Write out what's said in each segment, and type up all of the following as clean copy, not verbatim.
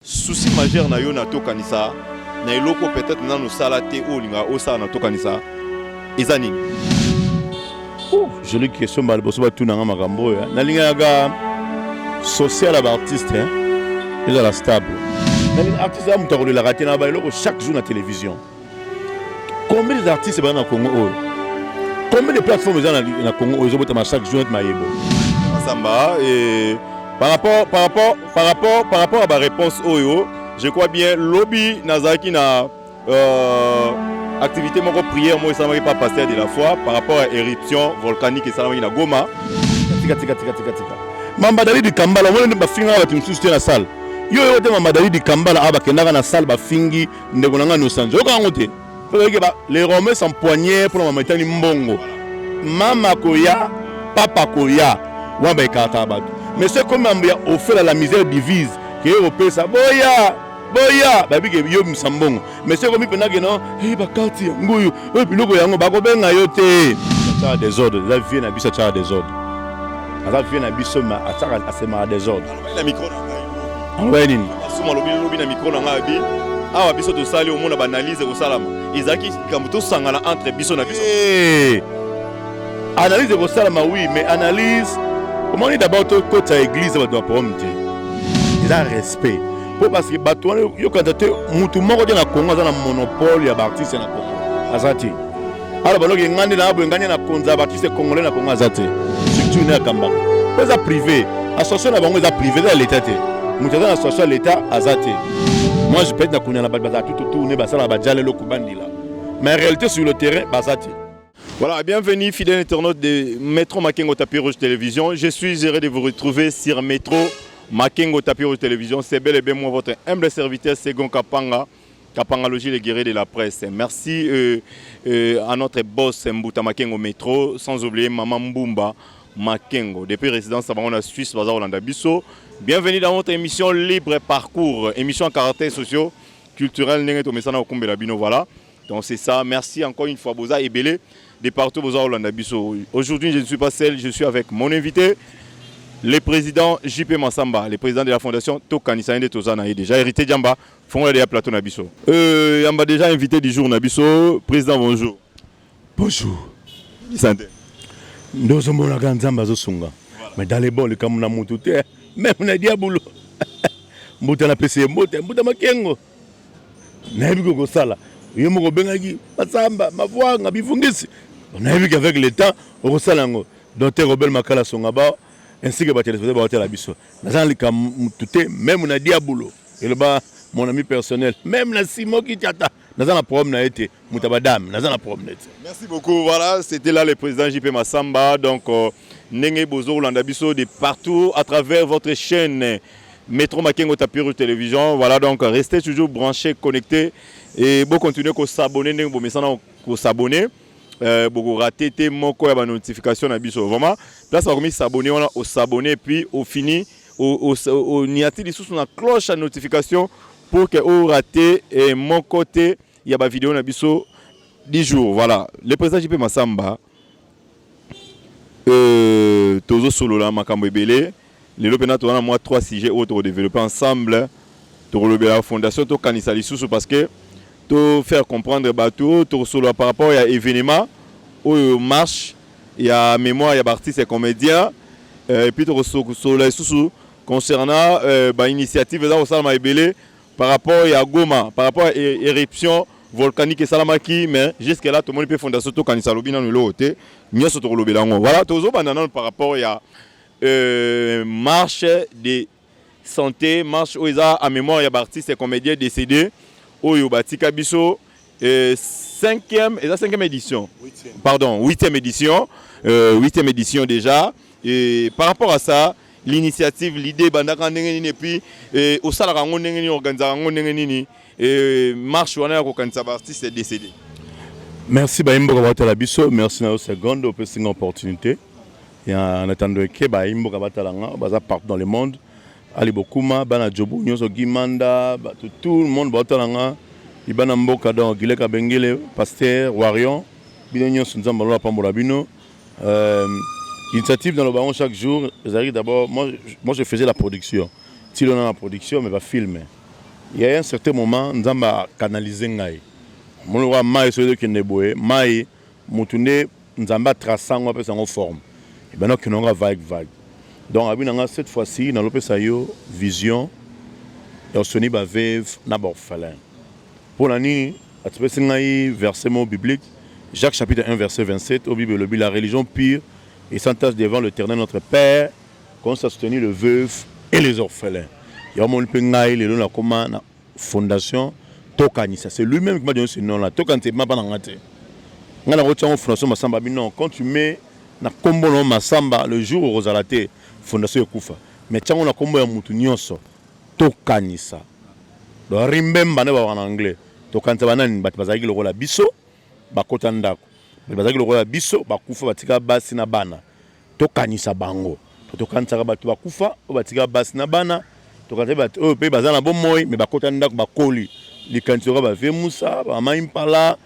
Souci majeur na yo na Tokanisa, na eloko peut-être nanu osala te oyo olingaka osala na Tokanisa eza nini? Ouh, jolie question. Mbala liboso batuna nga makambo oyo. Nalingaka social ya baartiste ezala stable. Nalinga artiste aza moto akolelaka te na ba eloko chaque jour na télévision. Combien des artistes baza na Congo oyo? Combien de plateformes eza na Congo oyo ezobotama chaque jour neti mayebo? Masamba, et par rapport à ba réponse oyo, je crois bien lobi nazalaki na activité moko, prière moko esalamaki par pasteur de la foi par rapport à éruption volcanique esalamaki na Goma. Tika, tika, tika, tika, tika. Mamba Dalidi Kambala, omoni bafingaka bato mosusu te na salle. Yo oyo te, Mamba Dalidi Kambala awa bakendaka na salle, bafingi ndeko na ngai Nosanzi, oyoka yango te. Mpo les Romains s'empoignaient mpona mama etani mbongo, mama koya, papa koya wana, baekartaka bato. Mais soki komi mambo ya ofela, la misère divise, keye kopesa boya boya, bayebi ke yo bimisa mbongo. Mais soki komi mpenza ke non, bakarte yango oyo, oyo biloko yango, bakobenga yo te. Atiaka désordre, eza vie na biso. Atiaka désordre, aza vie na biso, ma atiaka, asemaka désordre. Na micro na ngai. Alobai nini? Masumu alobi lobi na micro na ngai, abi awa biso tosali, omona baanalyse ekosalama, ezalaki likambo tosangana entre biso na biso. Analyse ekosalama, oui, mais analyse omoni d'abord tokota église, bato ya problème te, eza respect mpo parce que bato wana yokanta te. Mutu moko te na Congo aza na monopole ya baartiste na Congo, aza te. Ala baloki ngai nde na boye, ngai nde na konza baartiste congolais na Congo, aza te. Structure ne akambaka mpo eza privé, association na bango eza privé, eza ya leta te. Moto aza na association ya leta aza te. Moi, je peut-être nakunya na bato bazala tout autour ne basalaka badiala eloko bandila, mais réalité sur le terrain baza te. Voilà, bienvenue fidèles internautes de Métro Makengo Tapis Rouge Télévision. Je suis heureux de vous retrouver sur Métro Makengo Tapis Rouge Télévision. C'est bel et bien moi, votre humble serviteur, Segon Kapanga. Kapangalogie, les guerriers de la presse. Merci à notre boss Mbuta Makengo Métro, sans oublier Maman Mbumba Makengo. Depuis résidence à la Suisse, baza kolanda biso. Bienvenue dans votre émission Libre Parcours, émission à caractère socio culturel ndenge tomesana kokumbela bino. Voilà. Donc c'est ça. Merci encore une fois boza ebele de partout boza kolanda biso. Aujourd'hui, je ne suis pas seul, je suis avec mon invité, le président JP Massamba, le président de la fondation Tokanisa nde toza na ye déjà. Hérité Diamba, fongola déjà plateau na biso. Yamba déjà invité du jour na biso. Président, bonjour. Bonjour. Santé? Nde ozomonaka Nzambe azosunga, mais dans les bons likambo na mutu te, même na diabolo. Mbuta, napesi ye mbote. Mbuta Makengo, nayebi ke kosala yo moko obengaki Masamba Mavwanga bifungisi, nayebi ke avec le temps okosala yango. Docteur Robert Makala Songa ba ainsi que batéléspectateur baotala biso, naza na likambo mutu te, même na diabolo. Eloba mon ami personnel, même na Simoki Tiata, naza na problème na ye te. Moto ya badame, naza na problème na ye te. Merci beaucoup. Voilà, c'était là le président JP Massamba. Donc, ndenge bozo kolanda biso de partout à travers votre chaîne Métro Makengo Tapis Rouge Télévision. Voilà, donc restez toujours branchés, connectés et bon, continuer à s'abonner, ndenge bomesana ko s'abonner. Boko rater te moko ya ba notification na biso. Vraiment, place bakomi s'abonner wana, o s'abonner, puis au fini o niati lisusu na cloche ya notification pour que o rater moko te ya ba vidéo na biso 10 jours. Voilà, le président JP Massamba, tozosolola makambo ebele lelo mpena. Toza na mwa trois sujets oyo tokodévelopper ensemble. Tokolobela fondation Tokanisa lisusu parce que to faire comprendre bato. Tokosolola par rapport ya événement oyo, marche ya mémoire ya baartiste et comédien, et puis tokosolola lisusu concernant bainitiative eza kosalama ebele par rapport ya Goma, par rapport ya éruption volcanique esalamaki. Mais jusque là tomoni mpe fondation Tokanisa alobi nano eloko te. Nyonso tokolobela yango. Voilà, tozobanda nano par rapport ya marche de santé, marche oyo eza à mémoire ya baartiste et comédien décédé oyo batika biso. Cinquième, eza cinquième édition, pardon, huitième édition, huitième édition déjà. Et par rapport à ça, l'initiative, l'idée bandaka ndenge nini? Et puis osalaka yango ndenge nini, organisaka yango ndenge nini, marche wana ya kokanisa baartiste décédé? Merci bayimboka batala biso. Merci na yo seconde opesi nga opportunité ya natando eke. Bayimboka batala nga baza partout dans le monde, Ali Bokuma, bana Jobu nyonso, Gimanda, bato tout le monde baotala nga libana mboka. Donc Gileka Bengele, pasteur Warion, bino nyonso, Nzambe alola pambola bino. Initiative dans le bango chaque jour ezalaki d'abord moi, je faisais la production, tilo na production, mais bafilme. Il y a un certain moment, Nzambe acanaliser ngai. Omoni lokola mai soki ezokende boye, mai motu nde Nzambe atrace yango, apesa yango forme, ebanda okende yango vague vague. Donc abi na nga, cette fois-ci nalopesa yo vision ya osoni baveuve na baorphelin. Mpo na nini? Atipesi ngai verset mot biblique, Jacques chapitre 1 verset 27, oyo Bible elobi: "La religion pure et sans tache devant l'Éternel notre Père consiste à soutenir le veuve et les orphelins." Yango moni mpe ngai lelo nakoma na fondation Tokanisa. C'est lui-même qui m'a donné ce nom là Tokanisa. Ebima mpa na nga te, ngai nakotia yango Fondation Masamba. Abi non, quand tu mets na nkombo na Masamba, le jour okozala te, fondation ekufa. Mais tiango na nkombo ya mutu nyonso, Tokanisa. Donc remember nde babaka na anglais. Tokanisa banani? Bato bazalaki lokola biso, bakota ndako, bato bazalaki lokola biso, bakufa, batika basi na bana. Tokanisa bango. Tokanisaka bato bakufa oyo batika basi na bana. Tokanisa bato oyo mpe baza na bomoi me bakota ndako, bakoli. Likanisi oka bavie Musa, bamama Impala,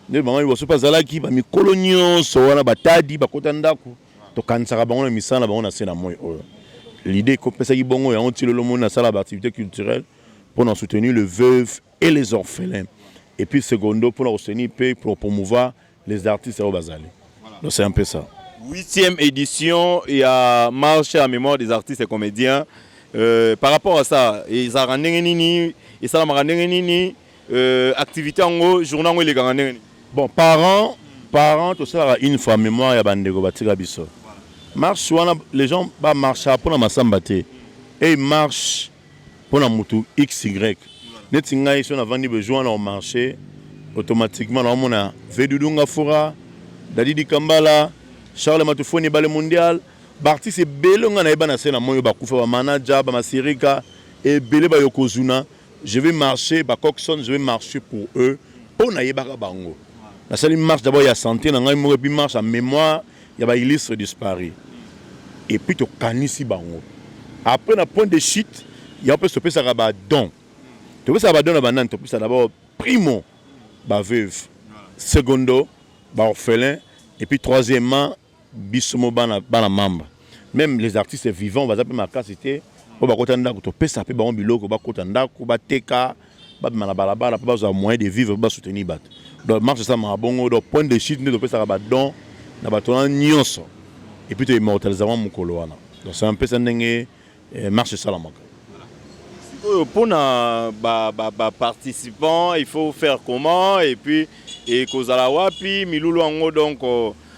nde mama liboso mpe azalaki, bamikolo nyonso wana batadi bakota ndako, tokanisaka bango na misala na bango na se na moi oyo. L'idée ekopesaki bongo yango ti lelo moni nasala baactivité culturelle mpona soutenir le veuve et les orphelins, et puis secondo, mpona kosoutenir mpe pour promouvoir les artistes oyo bazali. Donc c'est un peu ça. Huitième édition ya marche à mémoire des artistes et comédiens. Par rapport à ça, ezalaka ndenge nini? Esalamaka ndenge nini? Activité yango, journée yango elekaka ndenge nini? Bon, par an tosalaka une fois mémoire ya bandeko batika biso. Marche wana, les gens bamarchaka mpona Masamba te, e marche mpona motu xy. Neti ngai so navandi besoin na omarche, automatiquement naomona Vedudu Ngafura, Dadidi Kambala, Charles Matufoni, Bale Mondial, baartiste ebele ngai nayeba na se na moi oyo bakufa, bamanaja, bamasirika ebele, bayokozuna. Je vais marcher, bacoxon, je vais marcher pour eux mpo nayebaka bango. Nasali marche d'abord ya santé na ngai moko, et puis marche ya mémoire ya baillustre disparu, et puis tokanisi bango. Après, na point de chute yango mpe topesaka badon. Topesaka badon na banani? Topesa d'abord primo baveuve, secondo baorphelin, et puis troisièmement biso mo bana, bana mamba. Même les artistes vivants baza mpe makasi te oyo bakota ndako, topesa mpe bango biloko, bakota ndako, bateka, babima na balabala mpo bazwa moyen de vivre, mpo basoutenir bato. Donc marche esalamaka bongo. Donc point de chute nde topesaka badon na bato wana nyonso, et puis toimmortalisa mwa mokolo wana. Donc c'est un peu ça ndenge marche esalamaka. Sikoyo mpona baparticipant, il faut faire comment? Et puis ekozala wapi milulu yango? Donc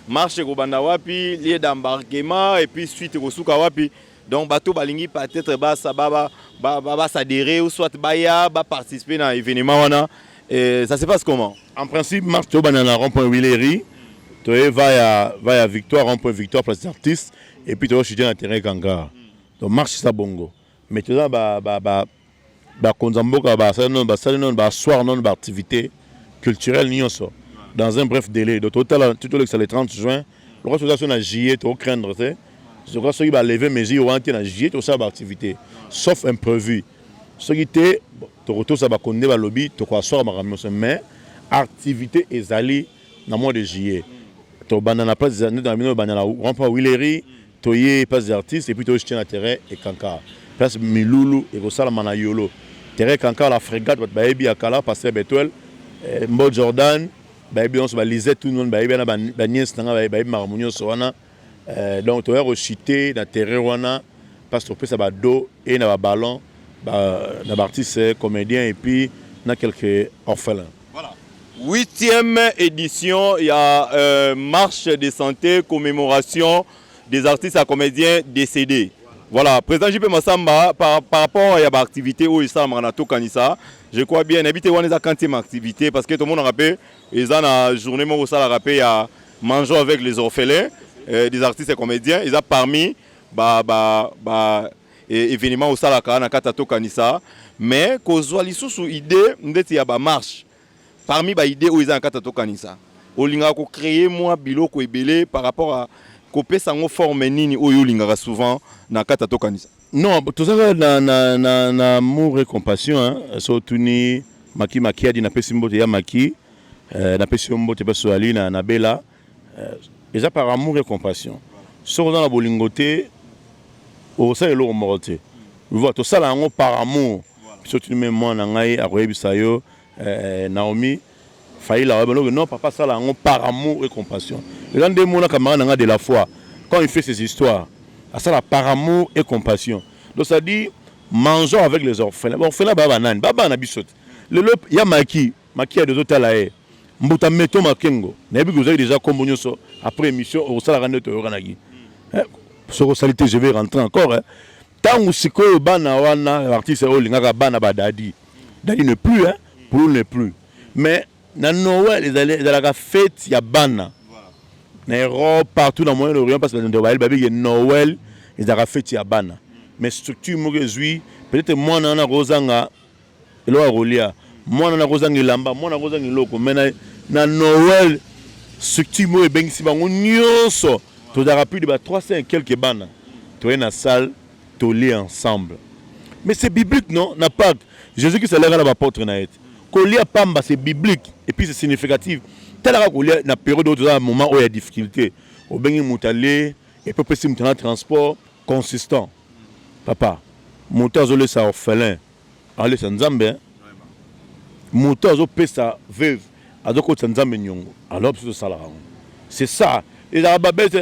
marche ekobanda wapi, lieu d'embarquement, et puis suite ekosuka wapi? Donc bato balingi peut-être basadhérer ou soit baya baparticiper na événement wana, et ça se passe comment? En principe, marche tobanda na rond point Willery, toye va ya Victoire, rond point Victoire, place des artistes, et puis toyochute na terrain Kangara. Donc marche eza bongo, mais toza bakonza mboka, basali nono basoir nono baactivité culturelle nyonso dans un bref délai. Donc totala, tolekisa le 30 juin, lokola toza so na juillet, tocraindre te. Je crois soki balever mesure wana te, na juillet tosala baactivité, sauf imprévu. Soki te, tokotosa bakonzi nde balobi, tokoaswaka makambo nyonso. Mais activité ezali na mois de juillet. Tobanda na place nde na bino, banda na rond-point Willery, toye place des artistes, et puis toye na terrain Ekankar, place milulu ekosalama na Yolo, terrain Kankar, la frégate. Bato bayebi ya kala, pasteur Betuel, Mbo Jordan bayebi nyonso, balisette, tout le monde bayebi wana, baniese nanga bayebi makambo nyonso wana. Donc toya kochite na terrain wana parce topesa bado e na baballon na baartiste comédien et puis na quelques orphelins. Voilà. Huitième édition, il y a marche de santé, commémoration des artistes et comédiens décédés. Voilà, président JP Massamba, par rapport à l'activité où il s'est Tokanisa, je crois bien, habité wana eza quantième activité, parce que tout le monde a rappelé, ils ont la journée moko ça rappelé, il y a mangeons avec les orphelins, des artistes et comédiens, ils ont parmi ba événement au salaka na kata Tokanisa, mais kozwa lisusu idée ndeti ya ba marche parmi ba idée oyo eza na kati ya Tokanisa, olingaka kocréer mwa biloko ebele par rapport à kopesa yango forme nini oyo olingaka souvent na kati ya Tokanisa? Non, tozalaka na amour et compassion, hein. So otuni Maki Makiadi, napesi mbote ya Maki, napesi yo mbote mpe so ali na Bela. Eza par amour et compassion. Soki oza na bolingo te, okosala eloko moko te. Voilà, tosala yango par amour. Biso tuni meme mwana na ngai akoyebisa yo eh, Naomi Faila oyebi loke non papa sala yango par amour et compassion. Eza nde mona camarade na ngai de la foi quand il fait ses histoires asala par amour et compassion. Donc ça dit mangeons avec les orphelins. Ba orphelins ba banani? Ba bana biso te. Lelo ya maki maki ya tozotala ye mbuta meto makengo nayebi que ozali déjà kombo nyonso après émission okosalaka nde toyokanaki soki osali te, je vais rentrer encore. Ntango sikoyo bana wana artiste oyo olingaka bana badadi dadi ne plus, hein, pour ne plus, mais na Noël ezalaka fête ya bana na Europe, partout na Moyen-Orient, parce que bato bayeli babiki Noël ezalaka fête ya bana. Mais structure moko ezwi peut-être mwana wana akozanga eloko ya kolia, mwana wana akozanga elamba, mwana akozanga eloko, mais na Noël structure moko ebengisi bango nyonso. Tozalaka plus de ba 300 et quelques bana, toye na salle, tolie ensemble. Mais c'est biblique, non? Na Pâques, Jésus Christ aleka na baapôtre na ye te. Kolia pamba, c'est biblique et puis c'est significatif. Talaka kolia na période oyo toza na moment oyo ya difficulté, obengi moto alie et puis opesi moto na transport consistant. Papa, moto azolesa orphelin alesa Nzambe, moto azopesa veuve azokotisa Nzambe niongo. Alors biso tosalaka yango, c'est ça. Ezalaka babete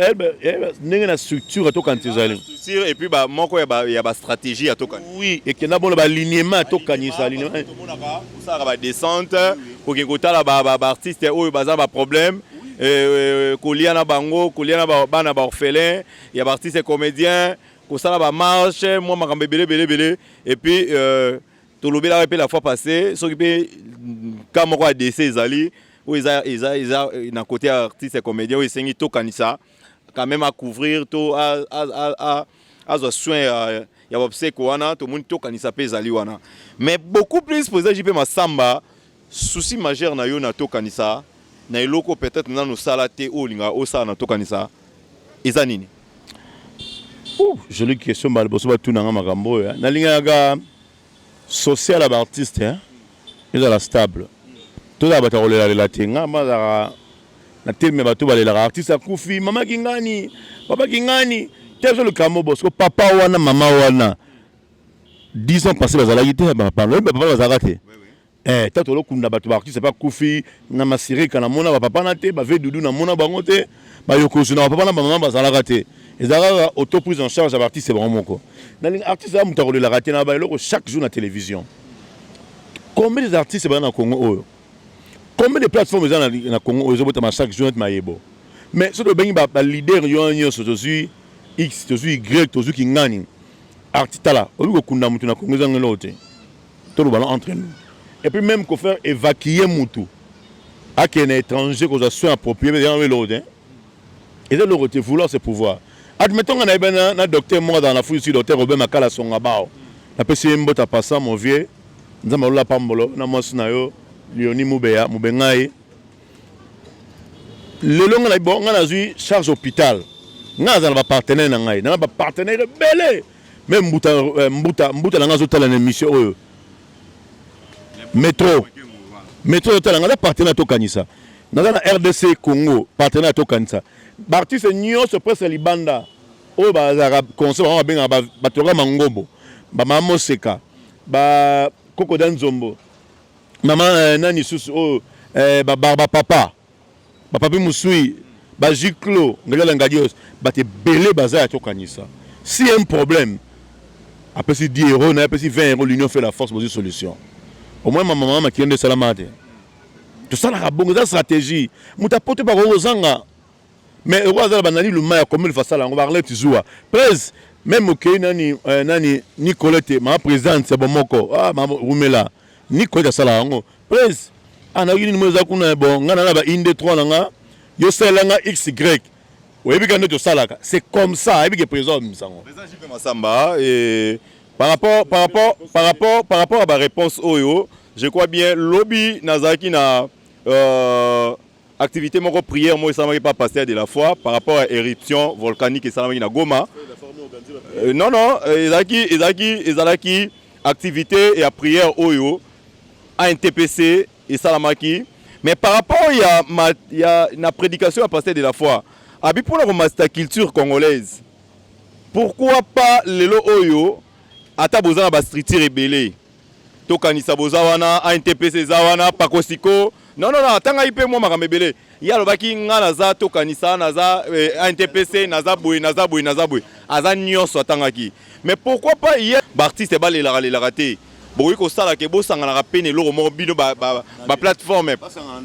ndenge na structure tokanisa ezali structure et puis moko ya bastratégie ya tokanisa. Oui, ekenda bona baalignement ya tokanisa, alignement. Tomonaka osalaka badescente, kokende kotala baartiste oyo baza baproblème, kolia na bango, kolia na bana baorphelin ya baartiste comédien, kosala bamarche, mwa makambo ebele ebele ebele. Et puis tolobelaka mpe la fois passée, soki mpe ka moko ya décès ezali oyo eza na côté ya artiste comédien oyo esengi tokanisa quand même à couvrir to azwa soin ya baobsèque wana, tomoni tokanisa mpe ezali wana. Mais beaucoup plus, président JP Masamba, souci majeur na yo na tokanisa, na eloko peut-être nano osala te oyo olingaka osala na tokanisa, eza nini? Jolie question. Mbala liboso batunanga makambo oyo, nalingaka social ya baartiste ezala stable, tozala bato ya kolelalela te. Nga bazalaka na telemi, bato balelaka artiste akufi, mama kingani, papa kingani te. Biso likambo bosiko papa wana, mama wana, 10 ans passé bazalaki te, papa bazalaka te. Ta tolokunda bato, baartiste mpe akufi na masirika, namona bapapa na te, bave dudu namona bango te, bayokozu na bapapa na bamama bazalaka te. Ezalaka kaka auto prise en charge ya baartiste bango moko. Nalinga artiste aya moto akolelaka te na baeloko chaque jour na télévision. Combien des artistes baza na Congo oyo? Combien de plateformes eza na Congo oyo ezobotama chaque jour neti mayebo? Mais soki tobengi baleader yo nyonso, tozwi X, tozwi Y, tozwi kingani arti. Tala, oyebi kokunda motu na Congo ezanga eloko te, toloba na entre nous. Et puis même kofaire évacuer mutu akende na étranger kozwa soin approprié, yango eloko te, eza eloko te. Vouloir, c'est pouvoir. Admettons nga nayebi na docteur moko azala na fusi, docteur Robert Makala Songa Bao, napesi ye mbote. Pasa mon vieux, Nzambe alola pambolo na mwasi na yo Leoni Mubeya Mubengai. Lelo nga bon, nga nazwi charge hôpital, nga nazala bapartenaire na ngai, nana bapartenaire ebele. Me mbuta, mbuta, mbuta na ngai azotala na émission oyo, métro, métro azotala ngai, aza partenaire. Tokanisa naza na RDC Congo, partenaire. Tokanisa baartiste nyonso presque libanda oyo bazalaka conseil bango, babengaka bato kaka mangombo, bamama Moseka, bakokoda nzombo, mama nani susu oyo, bapapa, bapapi mosui, bajiclo ngaliala ngadios, bato ebele baza ya tokanisa. Si un problème, apesi 10 € na ye, apesi 20 €, l'union fait la force, bozwi solution. Au moins mama, mama makili nde esalama te. Tosalaka bongo, eza stratégie. Moto apoto bakoki kozanga, mais oko aza na banani luma ya commune, fasala yango baarlete zuwa prese même okei nani, nani Nicolete, mama présidente ya bomoko, ah, mama rumela Nicolete asalaka yango prese. Ah, nayoki nini mo eza kuna. Bon, ngai na ba 1 2 3 na nga, yo salela nga x y, oyebi ka nde tosalaka. C'est comme ça, ayebi ke président abimisa yango. Président JP Massamba, et par rapport à ma réponse oyo, je crois bien lobi nazalaki na activité moko, prière moko esalamaki pa pasteur de la foi par rapport à éruption volcanique esalamaki na Goma. Non, ezalaki activité ya prière oyo ANTPC esalamaki. Mais par rapport ya na prédication ya pasteur de la foi, abi mpona komasta culture congolaise, pourquoi pas lelo oyo ata boza na bastructure ebele. Tokanisa boza wana, ANTPC eza wana, Pakosiko. Non, non, non, atangaki mpe mwa makambo ebele. Ye alobaki nga naza Tokanisa, naza ANTPC, naza boye, naza boye, naza boye. Aza nyonso atangaki. Mais pourquoi pas ye baartiste balelaka lelaka te. Bokoki kosala ke bosanganaka mpe na eloko moko bino ba, ba, ba plateforme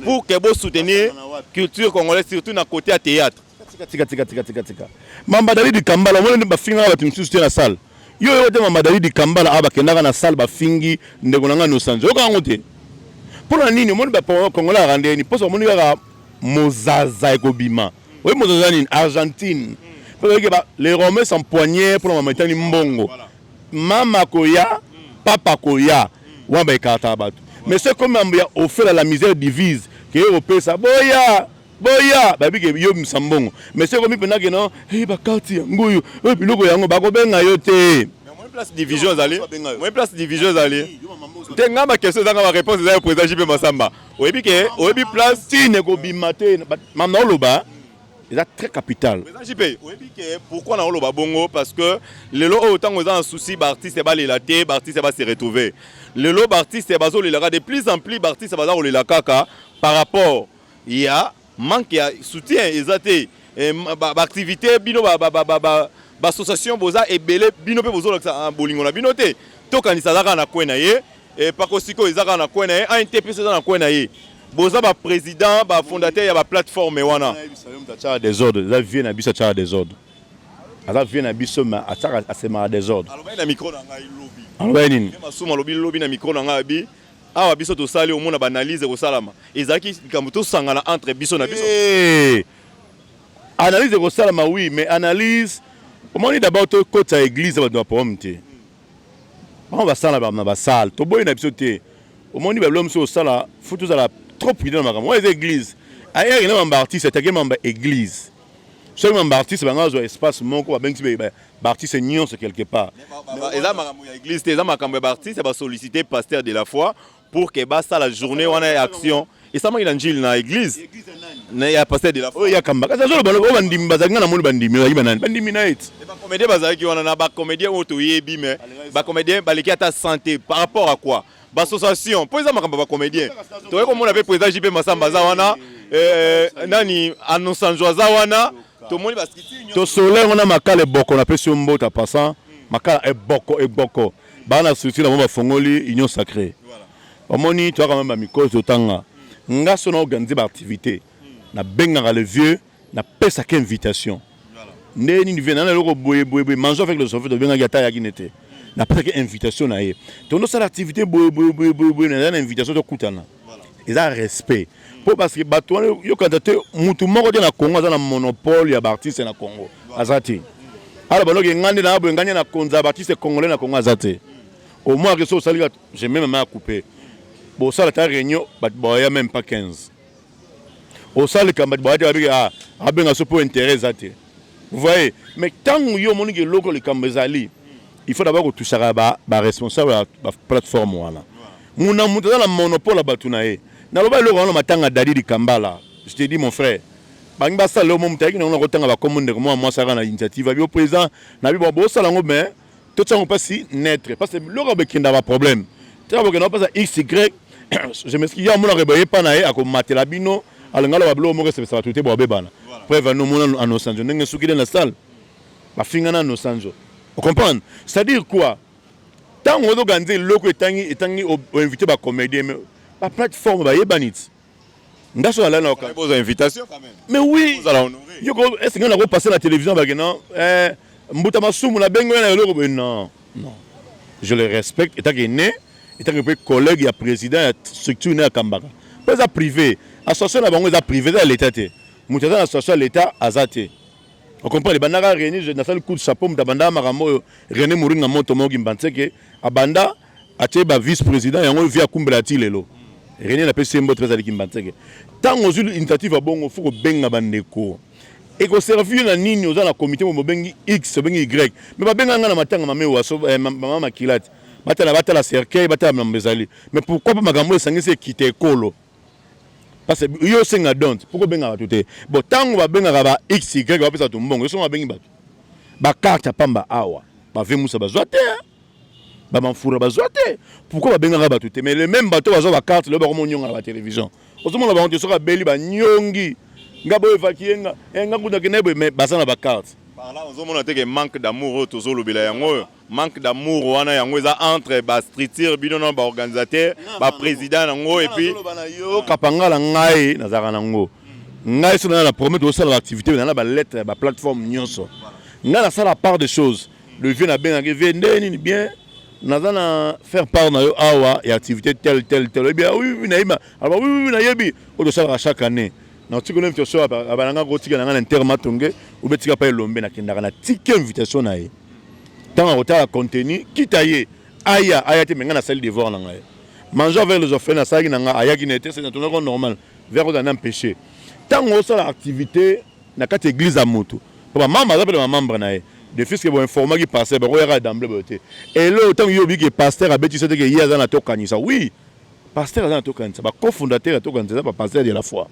pour que bosoutenir culture congolaise, surtout na côté ya théâtre. Tika tika tika tika tika tika. Mamba Dalidi Kambala omoni bafingaka bato misusu te na salle. Yo yo te Mamba Dalidi Kambala awa bakendaka na salle bafingi ndeko na ngai Nosanzo. Yoka yango te. Mpo na nini omoni ba Congolais ya ndeni mposo omoni kaka mozaza ekobima. Oyebi mozaza nini? Argentine. Mpo bayeke ba les Romains s'empoignaient mpo na mama etani mbongo. Mama koya, papa koya. Wana ba écartaka bato. Mais c'est comme mambo ya offert à la misère divise ke yo kopesa boya boya bayebi ke yo bimisa mbongo, mais soki ekomi mpenza ke non, hey, bakarte yango oyo oyo biloko yango bakobenga yo te. Place division ezali, moi place division ezali te. Nga baquestion ezanga baréponse eza ya président JP Masamba. Oyebi ke oyebi place tine ekobima te. Mama oloba eza très capital. Président JP, oyebi ke pourquoi na oloba bongo? Parce que lelo oyo ntango eza na souci, baartiste balela te, baartiste base retrouver. Lelo baartiste bazolelaka de plus en plus, baartiste baza kolela kaka par rapport ya manque ya soutien eza te. Baactivité bino baassociation boza ebele, bino mpe bozolakisa bolingo na bino te. Tokanisa aza kaka na kwe na ye, Pako sikoyo eza kaka na kwe na ye, ANTPC eza na kwe na ye. Boza baprésident, bafondateur ya baplateforme wana. Atiaka désordre, eza vie na biso. Atiaka désordre, aza vie na biso, mais atiaka asemaka désordre. Alobaki na micro na ngai lobi. Alobaki nini? Masumu alobi lobi na micro na ngai, abi awa biso tosali, omona baanalyse ekosalama. Ezalaki likambo tosangana entre biso na biso. Analyse ekosalama, oui, mais analyse omoni d'abord tokota église, bato na problème te. Bango basala na basale, toboyi na biso te. Omoni babilo mosusu osala fu, tozala trop prudent na makambo wana. Eza église ayaki na mamba artiste, atake mamba église. Soki mamba artiste, bango azwa espace moko, babengisi baartiste nyonso quelque part. Eza makambo ya église te, eza makambo ya baartiste. Basollicité pasteur de la foi pour que basala journée wana ya action. Esalamaki na Njili, na église ya pasteur de la foi. Oyo yakamba kasi azoloba oyo bandimi bazalaki. Nga namoni bandimi bazalaki banani? Bandimi na ye ti. Bacomédien bazalaki wana na bacomédien oyo toyebi, mais bacomédien baleki ata santé par rapport à quoi? Bassociation mpo eza makambo ya bacomédien. Toyei komona mpe président JP Masamba aza wana, nani, Anosanjo aza wana, tomoni bastructure. Tosole yango na Makala Eboko. Napesi yo mbote passant Makala Eboko. Eboko baa na structure na bango, bafongoli union sacrée. Omoni, toyaka meme bamikolo totanga. Nga so na organise baactivité, nabengaka le vieux, napesaka invitation. Nde nini vieux nana eloko boye boye boye, mangeons avec le sofe. Tobengaki ata ayaki nete, napesaki invitation na ye, tondosala activité boye boye boye boye boye, naza na invitation, tokutana. Eza respect mpo parce que bato wana yokanta te. Mutu moko te na Congo aza na monopole ya baartiste na Congo, aza te. Ala baloki nga nde na boye, nga nde na konza ya baartiste congolais na Congo, aza te. Au moins ke so osali, j'ai même ma coupé, bosala ta réunion, bato baya même pas 15. Osala likambo, bato baya te, babiki ah, abenga so mpo intérêt eza te. Vous voyez? Mais ntango yo omoniki eloko, likambo ezali, il faut d'abord kotusaka baresponsable ya baplateforme wana. Muna moto aza na monopole ya bato na ye. Naloba eloko wana matanga Dadi Kambala. Je te dis, mon frère, bangi basala eloko mo moto ayaki nango na kotanga bakombo. Ndeko mwa mwasi aka na initiative abi o président na bi bon, bosala yango, mais totia yango mpasi neutre, parce que biloko bekenda baproblème tika bokenda mpasa x y. Je m'excuse, ya omonaka boye epa na ye akomatela bino, alinga aloba biloko moko esepesa bato te, boabebana. Preuve ano, omona Anosanjo ndenge soki nde na salle bafinga na Anosanjo. Ocomprendre? C'est à dire quoi? Ntango ozoorganiser eloko, etangi etangi, oinvite bacomédien, mais baplateforme bayebani ti nga so nalali na bozwa invitation quand même. Mais oui. Ozala honoré. Yoko est ce nga nakopase na télévision bake non, mbuta masumu nabengi oyo na eloko boye? Non, non, je le respecte etake ne etake mpe collègue ya président ya structure ne akambaka, mpo eza privé. Association na bango eza privé, eza ya l'état te. Moto aza na association ya l'état aza te. Ocomprendre? Ebandaka René, nasali coup de chapeau. Moto abandaka makambo oyo, René Moringa moto moki Mbantseke, abanda atie ba vice président yango vi akumbela ti lelo. René, napesi ye mbote mpe azalaki Mbantseke. Ntango ozwi initiative ya bongo, faut kobenga bandeko. Ekoservir na nini? Oza na comité mo bobengi x, obengi y, mais babenga nga na matanga mame waso, mama makila te, batala, batala cercueil, batala makambo ezali. Mais pourquoi mpo makambo oyo esangisi ekita ekolo? Parce que yo osenga don, pourquoi obenga bato te? Bon, ntango babengaka ba x y, bapesa bato mbongo, yo songo babengi bato bakarte ya pamba awa, bave musa bazwa te. Bamamfura bazwa te. Pourquoi babengaka bato te? Mais le même bato bazwa bacarte, lelo bakoma onyonga na batelevizio. Ozomona bango te. Soki abeli, banyongi nga boyo, evacuer nga, nga kuna kende boye, mais baza na bacarte. Par là ozomona te ke manque d'amour oyo tozolobela yango oyo, manque d'amour wana, yango eza entre bastructure, bino na baorganisateur, baprésident yango, et puis Yo kapangala, ngai nazalaka nango. Ngai so naza na promete osala baactivité, na balettre ya baplateforme nyonso, ngai nasala part des choses. Le vieux nabengaki vieux nde nini bien, naza na faire part na yo awa ya activité tel tel tel. Oyebi? Oui, nayebi. Alors oui, nayebi oyo tosalaka chaque année. Nakotika invitation, abananga kotika na ngai na inter matonge obe tika pa elombe. Nakendaka na tiki invitation na ye. Ntango akotala contenu, kita ye aya, aya te. Me ngai nasali devoir na ngai, manger avec les orphelins, nasalaki na ngai, ayaki na ye te. Natonaki normal vers ozala na empêché. Ntango osala activité na kati ya église ya moto, mpo bamembre aza mpe na bamembre na ye, de fils ke boinformaki pasteur, bakoyaka d'emblée boye te. Elo ntango yo obiki, pasteur abetisi te ke ye aza na Tokanisa. Oui, pasteur aza na Tokanisa, bacofondateur ya Tokanisa eza bapasteur de la foi.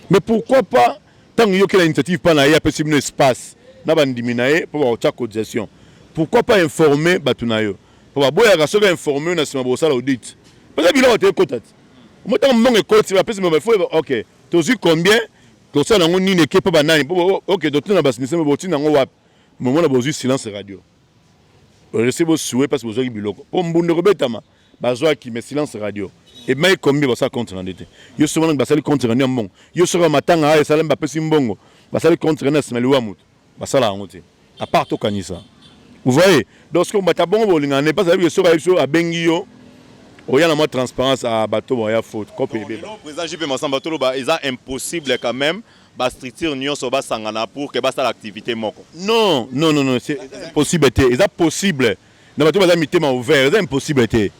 Mais pourquoi pas, ntango yokela initiative mpa na ye, apesi bino espace na bandimi na ye mpo bakotya cotisation, pourquoi pas informer bato na yo? Mpo baboyaka soki informe yo na nsima bosala audit, mpenza biloko te ekota te. Mo ntango mbongo ekoti, bapesi bafo, ok, tozwi combien, tosala yango nini, eke mpo banani, mpo ok, totina basiniseme, botina yango wapi? Momona bozwi silence radio, rese bosue parce bozwaki biloko mpo mbunda ekobetama. Bazwaki, mais silence radio. Ebimaki combien? Basala compte rendu te. Yo soki wana basali compte rendu ya mbongo, yo soki matanga ayo esalami, bapesi mbongo, basali compte rendu na nsima liwa moto, basala yango te à part Tokanisa. Vous voyez? Donc soki bato bongo bolingana ne parce que soki ayebi so abengi yo, oya na mwa transparence a bato boya faute kope ebeba. Président JP Masamba, toloba eza impossible quand même bastructure nyonso basangana pour que basala activité moko? Non, non, non, non, c'est impossible te. Eza possible na bato baza mitema ouvert. Eza impossible te,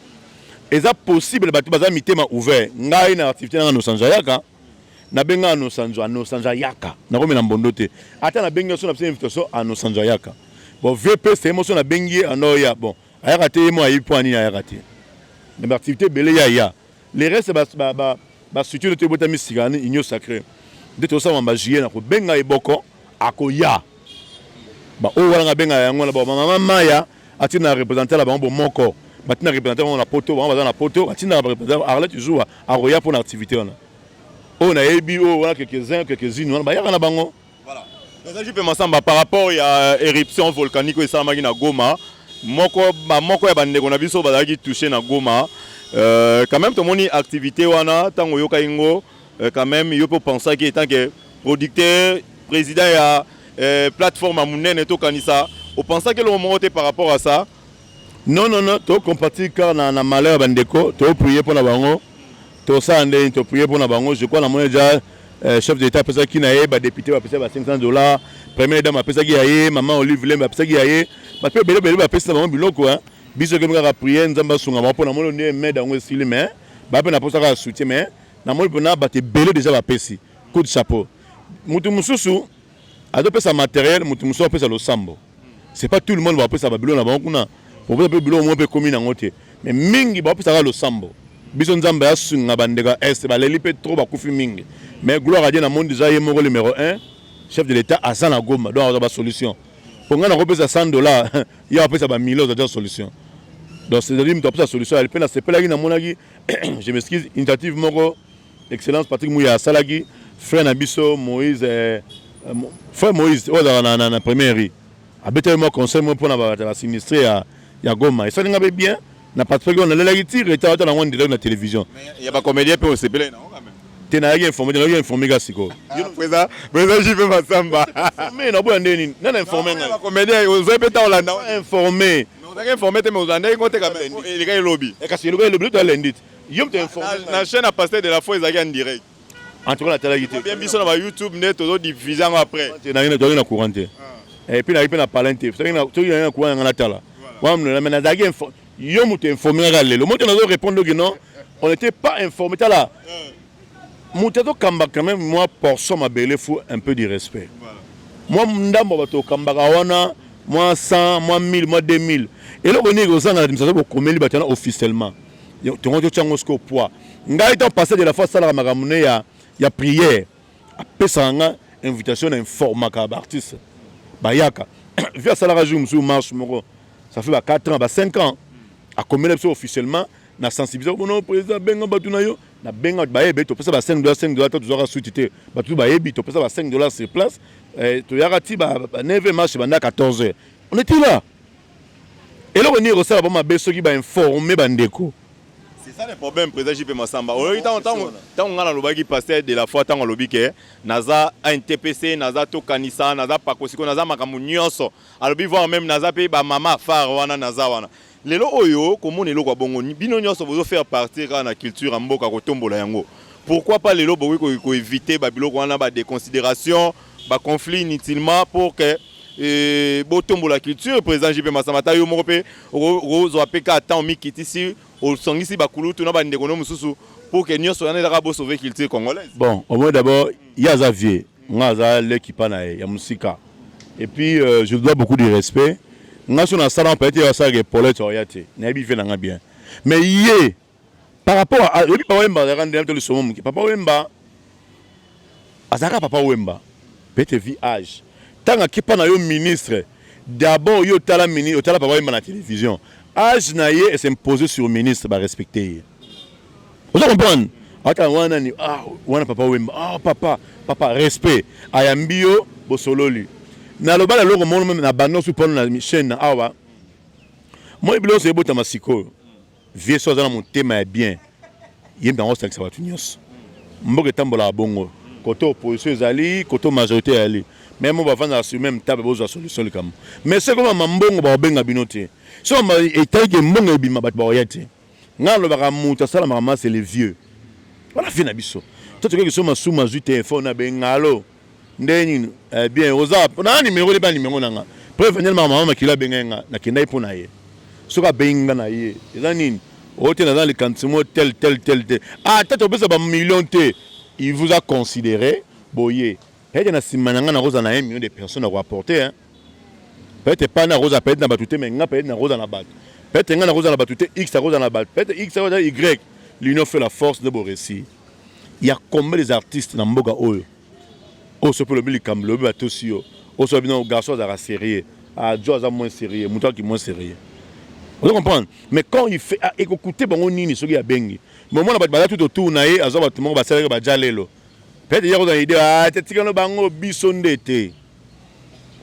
eza possible. Bato baza mitema ouvert. Ngai na activité nanga, Nosanzo ayaka, nabenga Anosanzo, Anosanzo ayaka. Nakomi na mbondo te. Ata nabengi so na biso invitation, Anosanzo ayaka. Bon, VP c'est mo so nabengi ye, ando oya. Bon, ayaka te, ye mo ayebi mpo anini ayaka te. Na baactivité ebele ya ya le reste, bastructure to ebotami sika ni Union sacrée nde tosala bajuillet na kobenga eboko akoya. Baoyo wana nga abengaka yango wana, bamama maya atina représentant na bango bomoko, batina représentant bango na poto, bango baza na poto, batindaka bareprésentant. Arlette Zuwa akoya mpo na activité wana oyo nayebi, oyo wana quelques-uns, quelques-unes wana bayaka na bango. Voilà. Président JP Massamba, par rapport ya éruption volcanique oyo esalamaki na Goma, moko bamoko ya bandeko na biso bazalaki touché na Goma, quand même tomoni activité wana. Ntango oyokaki ngo, quand même yo mpe opensaki en tant que producteur, président ya plateforme ya monene Tokanisa, opensaki eloko moko te par rapport à ça? Non, non, non, tocompatir kaka na malheur ya bandeko. Toprie mpo na bango, tosala ndeni, toprie mpo na bango. Je crois namoni déjà chef de l'État apesaki na ye, badéputé bapesaki ba 500 $, première dame apesaki ya ye, mama Olive Lembe apesaki ya ye, bato ebele ebele bapesi na bango biloko. Biso ekomi kaka prière, Nzambe asunga bango, mpo namoni nde mede yango esili, mais baa mpe na posa kaka soutien. Mais namoni mpena bato ebele déjà bapesi, coup de chapeau. Motu mosusu azopesa matériel, motu mosusu apesa losambo. C'est pas tout le monde bapesa babiloko na bango kuna, popesa mpe biloko moko mpe ekomi nango te, mais mingi bapesaka losambo. Biso Nzambe asunga bandeko ya Est, baleli mpe trop, bakufi mingi. Mais gloire à Dieu, na monde déjà ye moko numéro 1, chef de l'État, aza na Goma, donc azwa basolution. Mpo ngai nakopesa 100 $, ye apesa bamilio, aza solution. Donc c'est-à-dire moto apesa solution ali mpe nasepelaki. Namonaki, je m'excuse, initiative moko Excellence Patrick Muya asalaki, frère na biso Moïse, frère Moïse oyo azalaka na première rue, abetaki mwa conseil moko mpona bato basinistré ya Goma. Esalinga mpe bien na participaki wana, nalelaki ti retard ata nango ndelaki na télévision. Ya bacomédien mpe osepelaki nango quand même? Te, nayaki informé te, nayaki informé kaka sikoyo. Président, président JP Masamba. Informé, naboya nde nini? Nana informé ngai? Bacomédien ozwi mpe ta olanda. Informé. Ozalaki informé te, mais olandaki ngo te quand même, eleka elobi. Kasi elobi, elobi to lendi te, yo moto informé. Na chaîne ya pasteur de la foi ezalaki en direct. En tout cas natalaki te. Bien, biso na ba YouTube nde tozodiffuse yango après. Tozalaki na courant te, et puis nayaki mpe na palin te. Soki nayaki na courant yanga natala wana, mais nazalaki. Yo moto informé kaka lelo, moto nazo répondre que non, on n'était pas informé. Tala, moto azokamba quand même mwa portion mabele, faut un peu du respect. Mwa ndambo bato okambaka wana, mwa 100, mwa 1000, mwa 2000, eloko nini kozanga na administration? Bokomeli bato wana officiellement, tongo totya yango sikoyo poids. Ngai ntango pasteur de la foi asalaka makambo ne ya prière, apesaka nga invitation, na informaka baartiste, bayaka. Vi asalaka jour mosusu marche moko, ça fait ba 4 ans, ba 5 ans. Akomela biso officiellement na sensibiliser bono président benga bato na yo na benga bayebi topesa ba 5 dollars, 5 dollars to tozwaka suite te. Bato bayebi topesa ba 5 dollars sur place. Toyaka ti ba 9 marche banda 14 heures, on était là. Eloko nini ekosala bo mabe soki bainforme bandeko? C'est ça le problème, président JP Massamba. Oyoki ntango ngai nalobaki, pasteur de la foi, ntango alobi ke naza NTPC, naza Tokanisa, naza Pakosiko, naza makambo nyonso, alobi voire même naza mpe bamama phare wana, naza wana. Lelo oyo komona eloko ya bongo, bino nyonso bozofaire partir kaka na culture ya mboka, kotombola yango. Pourquoi pas lelo bokoki koéviter babiloko wana, badéconsidération, baconflit inutilement, pour que botombola culture? Président JP Massamba, ata yo moko mpe okozwa mpe ka temps, omikitisi, osongisi bakulutu na bandeko no mosusu pour que nyonso wana ezaka bosauve culture congolaise. Bon, au moins d'abord ye aza vieux, nga aza leki pa na ye ya mosika. Et puis je lui dois beaucoup de respect. Nga so nasala, peut-être ye asalaka épaulette oya te, nayebi vie na nga bien. Mais ye par rapport à yebi Papa Wemba azalaka ndenge to lisomo moke. Papa Wemba azalaka Papa Wemba, peut-être vi âge. Ntango akepa na yo ministre, d'abord yo otala ministre, otala Papa Wemba na télévision, âge na ye es'impose sur ministre, barespecte ye. Oza comprendre? Ata wana ni ah, wana Papa Wemba, ah, papa, papa, respect. Ayambi yo, bosololi. Naloba na eloko moko na bando su mpona na chaîne na awa. Moi biloko nyonso ebotama sikoyo, vie so aza na motema ya bien, ye mpe yango osangisa bato nyonso. Mboka etambolaka bongo, kote opposition ezali, kote majorité ezali, mais mo bavandaka sur même table, bozwa solution likambo. Mais soki mama mbongo, bakobenga bino te. So etaliki mbongo ebima, bato bakoya te. Ngai alobaka moto asalamaka ma, c'est le vieux wana, vie na biso to tokoki so masumu azwi telefone abenga: "Alo, nde nini?" Bien, oza na numéro ba numéro na nga. Preuve, nde mama makili abengai nga, nakendaki mpo na ye. Soki abengi nga na ye, eza nini? Oyo te, naza likanisi mo tel tel tel te, ata topesa bamillion te. Il vous a considéré boye. Peut-être na nsima na nga nakozala na 1 million de personnes akoapporter, hein. Peut-être pas nakozala peut-être na bato te, mais nga peut-être nakozala na bato. Peut-être nga nakozala na bato te, X akozala na bato, peut-être X akozala Y. L'union fait la force. Nde boréussir. Il y a combien des artistes na mboka oyo, oyo soki olobi likambo, lobi batosi yo, oyo soki bino garçon azalaka sérieux, ajo aza moins sérieux, moto aki moins sérieux, ozo comprendre? Mais quand il fait, ah, ekokute bango nini soki abengi? Mais omona bato baza tout autour na ye, azwa bato moko basalaki baja lelo. Peut-être ye kozala idée, ah, te, tikano bango, biso nde te.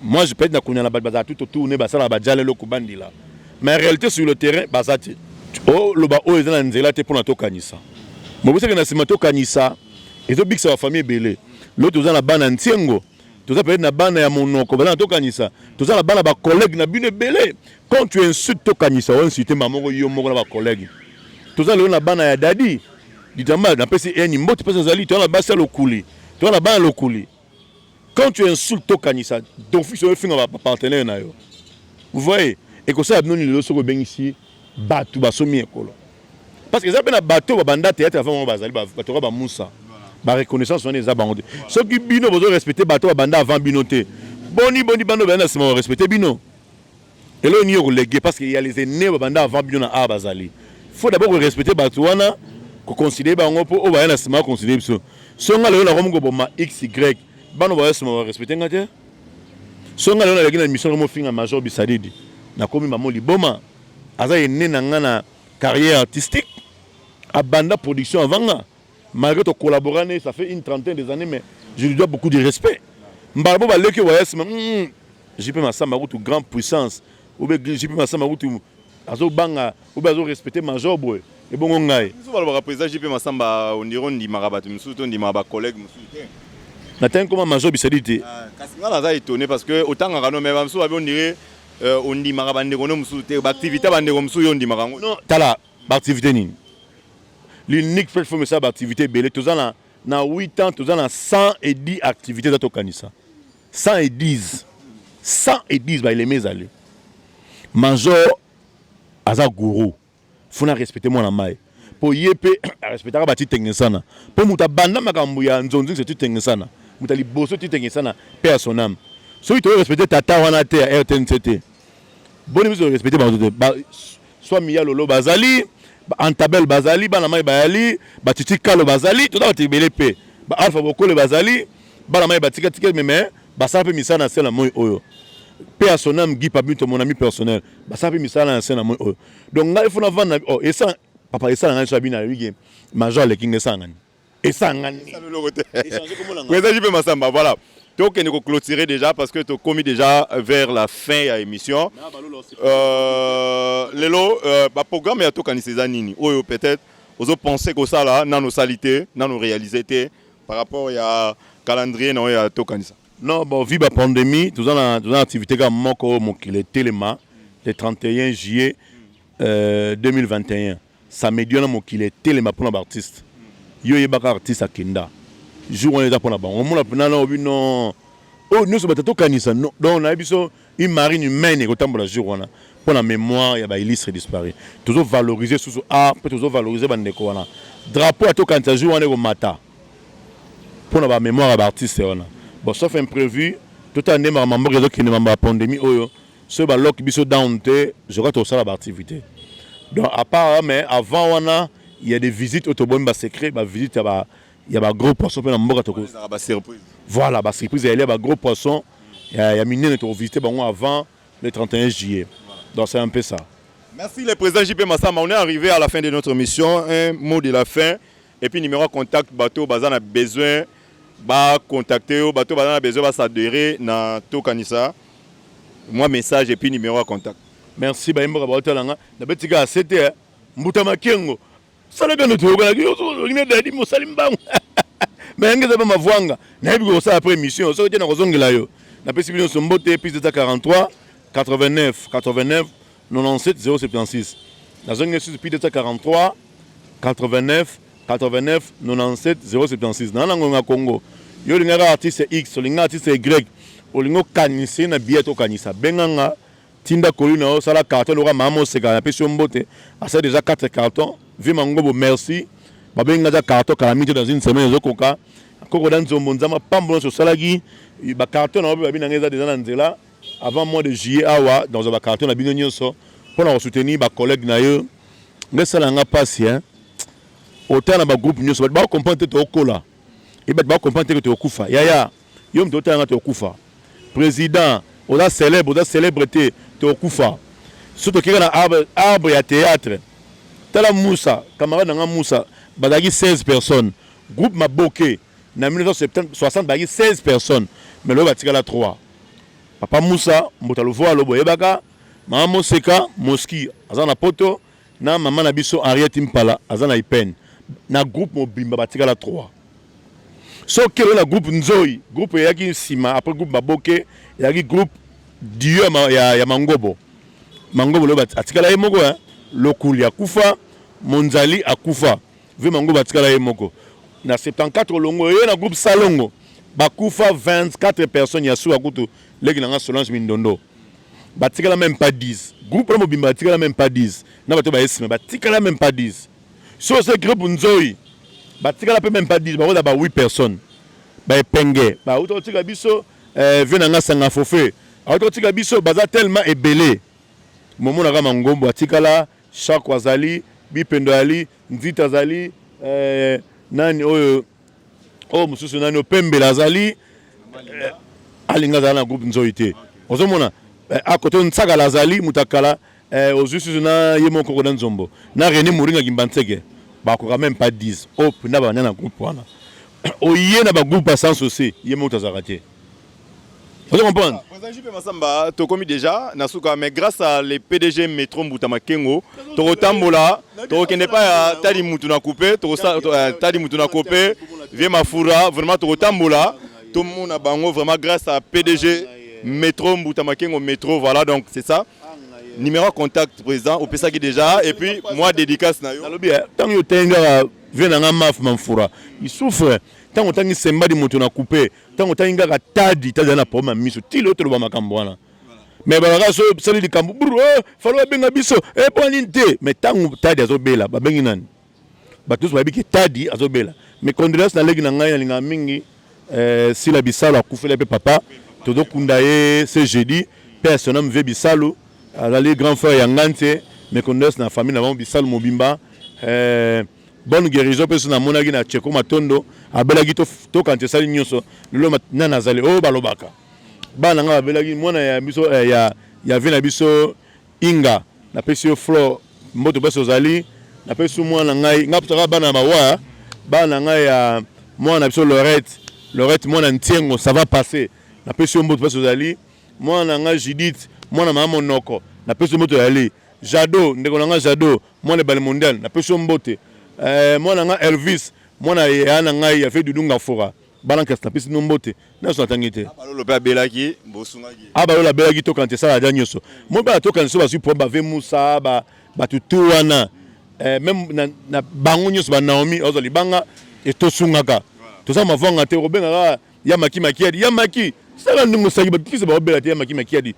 Moi je peut-être nakonya na bato bazala tout autour ne, basalaka baja lelo kobandila, mais en réalité sur le terrain baza te. Oloba oyo eza na nzela te mpona tokanisa mobosaki na nsima. Tokanisa ezobikisa bafamille ebele. Lo toza na bana ntiengo, toza peut-être na bana ya monoko, baza na Tokanisa, toza na bana bacollègue na bino ebele. Quand tu insultes Tokanisa, oinsulte moko yo moko na bacollègue. Toza lelo na bana ya Dadi Ditamba, napesi eni mbote mpesi azali. Toza na basi ya Lokuli, toza na bana Lokuli. Quand tu insultes Tokanisa, d'office oyofinga bapartenaire na yo. Vous voyez, ekosala bino nini lelo soki obengisi bato basomi ekolo? Parce que eza mpe na bato babanda théâtre avant bango, bazali bato kaka bamusa bareconnaissance wana eza bango te. Soki bino bozorespecte bato babanda avant bino te, boni boni bano baya na nsima barespecte bino? Eloko nini okolege? Parce que ya les aînés babanda avant bino na art bazali. Faut d'abord korespecte bato wana, koconsidere bango, mpo oyo baya na nsima baconsidere biso. So nga lelo nakomi koboma xy, bano baya nsima barespecte nga te. So nga lelo naleki na émission mofinga Major Bisadidi, nakomi mamo liboma. Aza aîné na nga na carrière artistique, abanda production avant nga. Malgré tocollabora ne, ça fait une trentaine des années, mais je lui dois beaucoup de respect. Mbala bo baleki oyo baya nsima, JP Masamba kutu grande puissance, obe JP Masamba kutu azobanga, obe azorespecte major boye, ebongo ngai? Biso balobaka président JP Masamba, ondire ondimaka bato mosusu to ondimaka bacollègue mosusu te. Natangi koma major Bisadi te. Kasi nga naza étonné parce que otangaka no, mais bamosusu babi ondire ondimaka bandeko no mosusu te, baactivité bandeko mosusu yo ondimaka yango. Non, tala, baactivité nini? L'unique plateforme esala baactivité ebele. Toza na 8 ans, toza na 110 activité. Eza Tokanisa 110, 110 baeleme ezali. Major aza gourou, funa respecte mwana mai, mpo ye mpe arespectaka batitengesana, mpo moto abanda makambo ya nzonzi titengesana, moto ya liboso titengesana mpe ya son âme. Soki toyo respecte tata wana te ya RTNC te, boni biso respecte bango te? Soit miya lolo bazali, antabel bazali, bana mai bayali, batiti kalo bazali, toza bato ebele mpe baalpha bokole bazali, bana mai batikatika meme basala mpe misala na se na moi oyo. Paix à son âme, Guy Pabito, mon ami personnel. Basala mpe misala na se na moi oyo. Donc ngai il faut navanda oh esala papa esala ngai so abina yoki major aleki ngai esala ngai. Esala ngai. Président JP Massamba, voilà. Tokende clôturer déjà parce que tokomi déjà vers la fin ya émission. Lelo ba programme ya Tokanisa eza nini oyo peut-être ozo penser kosala nano osali te, nano réaliser te par rapport ya calendrier na oyo ya Tokanisa? Non, bon, vu ba pandémie, toza na activité kaka moko oyo mokili etelema, le 31 juillet 2021, samedi wana, mokili etelema mpona baartiste. Yo oyebaka artiste akenda, jour wana eza mpona bango. Omona mpena na obi non, oyo nyonso bato tokanisa. Non, donc nayebi biso une marine humaine ekotambola jour wana mpona mémoire ya baillustre disparu. Tozovaloriser susu art mpe tozovaloriser bandeko wana. Drapeau ya Tokanisa jour wana ekomata mpona bamémoire ya baartiste wana. Bon, sauf imprévu, totala nde makambo mboka ezokende, mambo ya pandémie oyo, soki balock biso down te, je crois tosala baactivité. Donc à part, mais avant wana, il y a des visites oyo tobomi basecret, bavisite ya bagros poisson mpe na mboka toko. Ezalaka basurprise. Voilà, basurprise ya elia bagros poisson ya minene, tokovisite bango avant le 31 juillet. Donc c'est un peu ça. Merci le président JP Massamba. On est arrivé à la fin de notre émission. Un mot de la fin et puis numéro de contact, bato baza na besoin ba contacter yo, bato baza na besoin ba s'adhérer na Tokanisa. Moi message et puis numéro de contact. Merci. Bayemboka baotalanga, nabeti kaka sete mbuta makengo sala bino toyokanaki olingi dadi mosali mbangu, mais yango eza mpe mavwanga. Nayebi kosala après émission, soki te nakozongela yo. Napesi bino nyonso mbote. +243 89 89 97 076. Nazongi lisusu: +243 89 89 97 076. Naa na ngonga Congo. Yo olingaka artiste X, olinga artiste Y, olingi okanisa ye na billet, tokanisa, benganga, tinda koli na yo, sala carton lokola mama Moseka. Napesi yo mbote, asali déjà 4 carton. Vie Mangobo, merci. Babengi nga, aza carton kala mingi te, dans une semaine ezokoka. Koko da nzombo, Nzambe apambo nyonso osalaki. Bacarton na yo mpe babi na ngai eza déjà na nzela. Avant mois de juillet awa nazwa bacarton na bino nyonso mpona kosoutenir bacollègue na yo. Ngai esala nga mpasi, otala na bagroupe nyonso, bato bakocomprendre te tokokola e, bato bakocomprendre te ke tokokufa. Yaya, yo moto otala nga, tokokufa. Président oza célèbre, oza célèbre te, tokokufa. So tokeka na arbre, arbre ya théâtre, tala Musa, camarade na nga Musa, bazalaki 16 personnes. Groupe Maboke na 1960 bazalaki 16 personnes, mais loyo batikala 3: papa Musa Mbuta Luvualo, boyebaka mama Moseka Moski aza na Poto, na mama na biso Henriette Mpala aza na Ipene. Na groupe mobimba batikala 3. Soki elo na groupe Nzoi, groupe eyaki nsima après groupe Maboke, eyaki groupe dio ya Mangobo. Mangobo loyo atikala ye moko, Lokuli akufa, Monzali akufa, ve Mangobo atikala ye moko na 74. Olongo ye na groupe Salongo, bakufa 24 personnes. Ya suka kutu leki na nga Solange Mindondo, batikala même pas 10. Groupe wana mobimba batikala même pas 10. Na bato baye nsima batikala même pas 10. So ose groupe Nzoi, batikala mpe même pas 10, bakoza ba 8 personnes. Baepenge bauta kotika biso, vie na nga Sanga Fofe auta kotika biso, baza tellement ebele. Momonaka Mangombo atikala, Chako azali, Bipendo azali, Nzita azali, nani oyo oyo mosusu, nani Opembela azali, alinga azala na groupe Nzoi te. Ozomona akote Nsakala azali, moto akala ozwi susu na ye moko kona nzombo na René Moringa Kimbanseke, bakoka même pas 10. Oyo mpenza banda na groupe wana, oye na bagroupe ya Sans Souci, ye moko azalaka te. Ozo comprendre? Président JP Massamba, tokomi déjà na suka, mais grâce à les PDG Metro Mbuta Makengo, tokotambola, tokokende pa ya Tali Mutu na coupe, Tali Mutu na coupe, Vie Mafura, vraiment tokotambola, tomona bango vraiment grâce à PDG Metro Mbuta Makengo Metro, voilà, donc c'est ça. Numéro de contact, président, opesaki déjà, et puis moi dédicace na yo. Nalobi ntango yo otengaka vie na nga Maf Mamfura, il souffre. Ntango otangi Sembadi moto na coupe, ntango otangi kaka Tadi, Tadi aza na problème ya miso ti lelo, toloba makambo wana. Mais balaka so osali likambo buru, falo babenga biso mpo nini te. Mais ntango Tadi azobela, babengi nani? Bato nyonso bayebi ke Tadi azobela. Mais condoléance na leki na ngai nalingaka mingi, Sila Bisalo, akufeli mpe papa, tozokunda ye ce jeudi. Mpe ya son âme vie Bisalo, azali grand frère ya ngai nte. Mais condoléance na famille na bango Bisalo mobimba, bonne guérison. Mpe so namonaki na Cheko Matondo, abelaki, tokanisa esali nyonso lelo nani azali oyo balobaka. Bana na ngai babelaki, mwana ya biso eh, ya vie na biso Inga, napesi yo flore mboto place ozali. Napesi yo mwana na ngai, ngai pusaka bana ya bawa, bana na ngai ya mwana na biso Lorette, Lorette mwana Ntiengo, ça va passer. Napesi yo mboto place ozali. Mwana na ngai Judith, mwana mama Monoko, napesi yo mboto ozali. Jado, ndeko na ngai Jado, mwana ebale mondial, napesi yo mbote. Mwana na ngai Elvis, mwana ya na ngai ya fe Dudu Ngafora, bana nkasi, napesi bino mbote nyonso, natangi te. Balolo mpe abelaki, bosungaki. Abalola abelaki, tokanisa esala dia nyonso moi bana tokanisa so bazwi problème, bave Musa, bato tu wana, même na bango nyonso, banaomi azwa libanga, etosungaka, toza mavanga te. Okobengaka ya Maki Makiadi, ya Maki sala ndenge osaki bato kisi baobela te. Ya Maki Makiadi,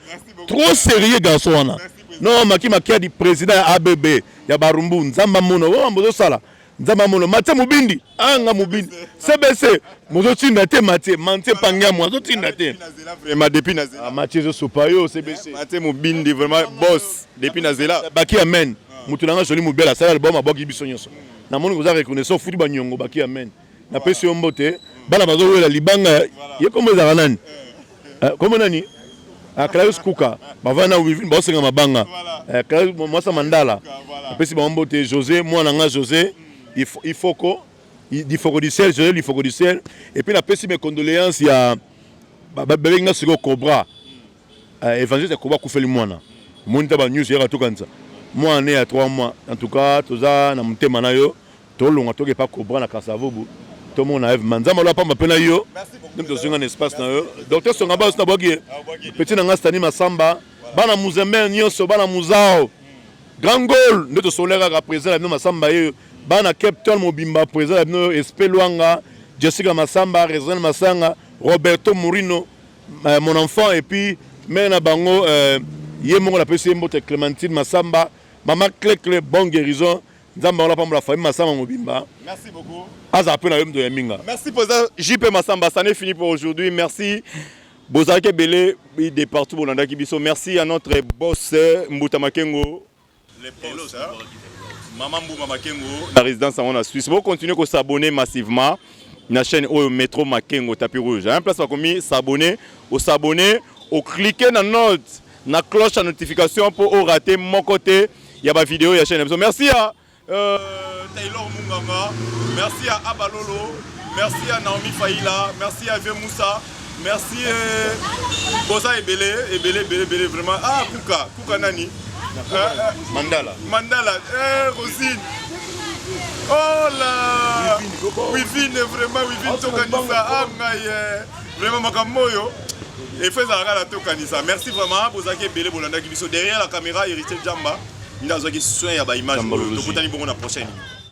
trop sérieux garçon wana. Non, Maki Makiadi, président ya ABB ya Barumbu, Nzambe amona oyo mambo ozosala, Nzambe amona. Matie Mobindi anga Mobindi CBC mozotinda te, Matie Mantie Pangiamu azotinda te. Vraiment, depuis na zela. Matie ezosopa yo CBC. Matie Mobindi, vraiment boss depuis na zela. Baki amen, moto nanga Joli Mobele asala album, abwaki biso nyonso. Namoni koza reconnaissant, futi banyongo. Baki amen, napesi yo mbote. Bana bazowela libanga ye, kombo ezalaka nani? Kombo nani? Clarice Kuka, bavanda na Wivine, baosenga mabanga. Mwasa Mandala, apesi bango mbote. José, mwana nga José Ifoko Difoko du ciel, José Difoko du ciel. Et puis napesi mes condoléances ya babengi nga sikoyo Cobra, évangéliste Cobra, akufeli mwana. Omoni ta banews yaka, tokanisa mwana ne ya 3 mois. En tout cas toza na motema na yo, tolonga toke pa Cobra na Kasavubu, tomona Eve ma Nzambe alo apamba mpe na yo nde tozonga na espace na yo. Docteur Songa Baso, na bwaki ye petit na nga Stani Masamba, bana Muzembe nyonso, bana Muzao Grand Gol nde tosolola kaka. Président na bino Masamba ye, bana Cape Town mobimba, président na bino Espe Lwanga, Jessica Masamba, Resident Masanga, Roberto Murino, mon enfant, et puis mère na bango, ye moko napesi ye mbote, Clémentine Masamba, mama Clecle, bonne guérison. Nzambe wana pambola famille Masamba mobimba. Merci beaucoup. Azala mpe na yo moto ya minga. Merci, président JP Massamba. Ça n'est fini pour aujourd'hui. Merci. Bozalaki ebele de partout bolandaki biso. Merci à notre boss Mbuta Makengo. Les boss, hein? Maman Mbuma Makengo, la résidence en Suisse. Vous continuez à s'abonner massivement na chaîne oyo Metro Makengo tapis rouge. Hein, place bakomi s'abonner, au s'abonner, au cliquer na note, na cloche à notification pour rater mon côté. Il y a ma vidéo, il y a chaîne. Merci à Taylor Munganga, merci à Abalolo, merci à Naomi Faïla, merci à Vieux Moussa, merci Boza ebele, ebele, ebele, ebele, vraiment. Ah, Kuka, Kuka nani? Mandala. Mandala, eh, Rosine. Oh là! Wivine, vraiment, Wivine Tokanisa. Ah, ngai, vraiment, makambo oyo. Et faut ezalaka na Tokanisa. Merci vraiment, bozalaki ebele bolandaki biso. Derrière la caméra, Héritier Jamba, nde azwaki soin ya baimage. Tokutani bongo na prochaine.